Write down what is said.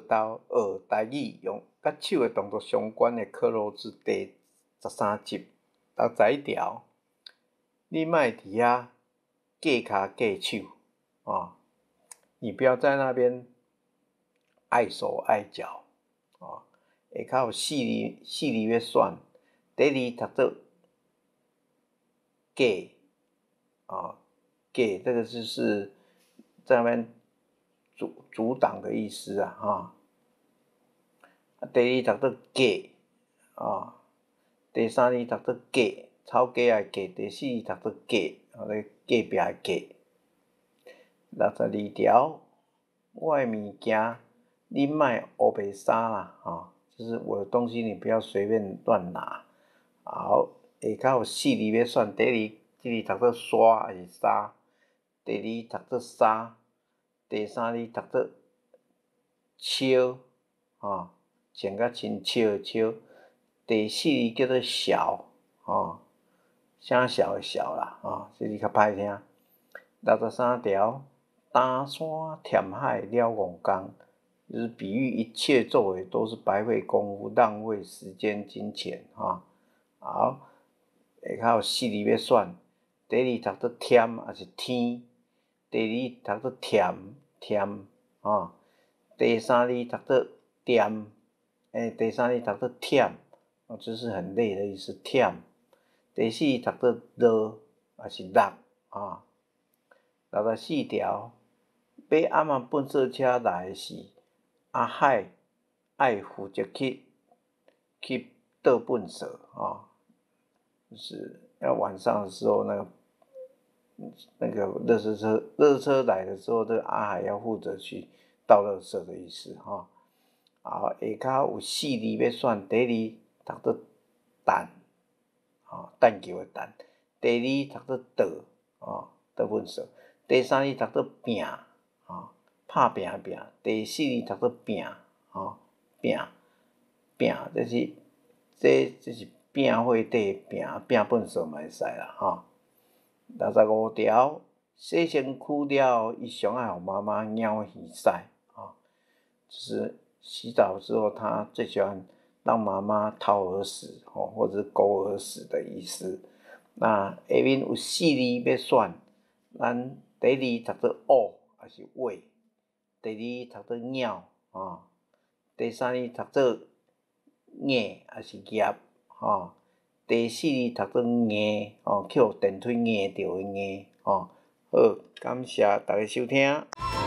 豆學台語，用佮手的動作相關的克漏字第13集61條，你莫佇遐隔跤隔手啊！你不要在那邊礙手礙腳啊！下跤有四字，四字欲選，第一字讀做隔啊，隔這個就是在那邊阻擋的意思啊，哈。第二讀做隔啊，第三字讀做格，草格仔格，第四字讀做隔，啊，咧隔壁的隔。62條，我的物件你莫烏白捎啦，吼，就是我的東西你不要隨便亂拿。好，下跤有四字欲選，第一字這字讀做刷還是沙？第二字讀做沙，第三字讀做笑，吼，穿甲真笑的笑。第四字叫做潲，吼，聲潲的潲啦，吼，這字較歹聽。63條，擔山填海了戇工，就是比喻一切作為都是白費功夫，浪費時間金錢，吼。好，下跤有四字欲選，第一字讀做添抑是天？第二字讀做忝忝，吼，第三字讀做掂，第三字讀做忝，哦，就是很累的意思，忝。第四字讀做落抑是落，吼。64條，欲暗仔糞埽車來時，阿海愛負責去倒糞埽，吼，就是要晚上的時候，那個垃圾車來的時候，這個阿海要負責去倒垃圾的意思，吼。好，下跤有四字欲選，第一字讀做擲，吼，擲球的擲；第二字讀做倒，吼，倒糞埽；第三字讀做拚，吼，拍拚的拚；第四字讀做拚，吼，拚拚，這是拚火底拚拚糞埽嘛會使啦，吼。65條，洗身軀了後，伊上愛予媽媽貓耳屎，吼，就是洗澡之後，他最喜歡讓媽媽掏耳屎，吼，或者是勾耳屎的意思。那下面有四字欲選，咱第一字讀做挖抑是挖？第二讀做鳥，吼，第三字讀做硬抑是夾，吼，第四字讀做硬，吼，去予電梯硬著的硬，吼。好，感謝大家收聽。